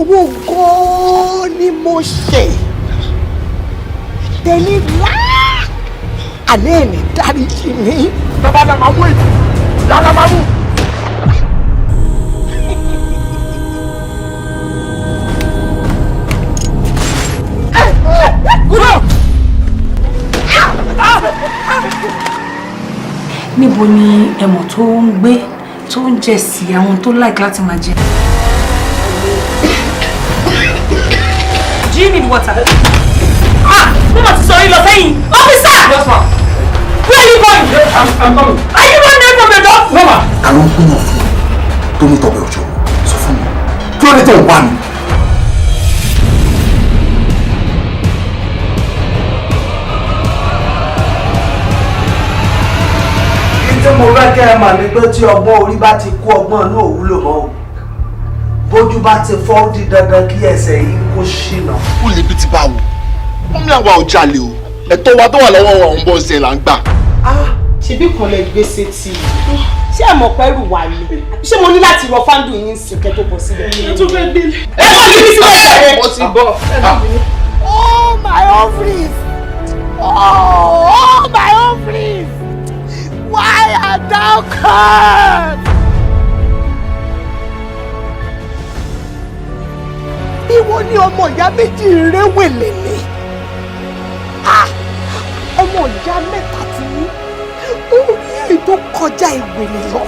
Wo gan-an ni mo ṣe tẹ́lẹ̀ láà àlẹ́ ẹ̀ ní dáríjì mi? Bàbá náà máa mú èyí yàrá máa mú. Níbo ni ẹ̀mọ̀ tó ń gbé, tó ń jẹ sí àwọn tó like láti máa jẹ? Do you need water? Ah! Mo mà ti sọ yín lọ sẹ́yìn. Officer! Yes, ma. Where are you going? I'm coming. Are you running from the door? No, ma. Ta ló ń gbóná fún ọ tó ní tọbẹ̀ òjò? Sọ fún mi, kí ló dé tó ń wá mi? Tí mo fẹ́ kẹ́ ẹ mọ̀ ni pé tí ọgbọ́n orí bá ti kú, ọgbọ́n inú ò wúlò mọ́ o. Bójú bá ti fọ́, ó di dandan kí ẹsẹ̀ yìí kó ṣìnà. Ó lè bí ti bá wò wọ́n mi, àwa ò jalè o. Ẹ̀tọ́ wa tó wà lọ́wọ́ wa òun bọ́ sí ẹ̀ là ń gbà. Ṣebí kan lẹ gbé sétí? Ṣé ẹ mọ̀ pẹ́rù wà ní? Ṣé mo ní láti rọ fáńdù yín sí kẹ́ tó bọ̀ síbẹ̀? Ẹ tún fẹ́ gbélé. Ẹ kọ́ kí ní síbẹ̀ jàre. Mo ti bọ̀. Oh, my ovaries! Oh, my ovaries! Why art thou cursed? Ìwọ ni ọmọ ìyá méjì réwèlé ni. Ah, ọmọ ìyá mẹ́ta ti ní orí èyí tó kọjá ìwèlè lọ.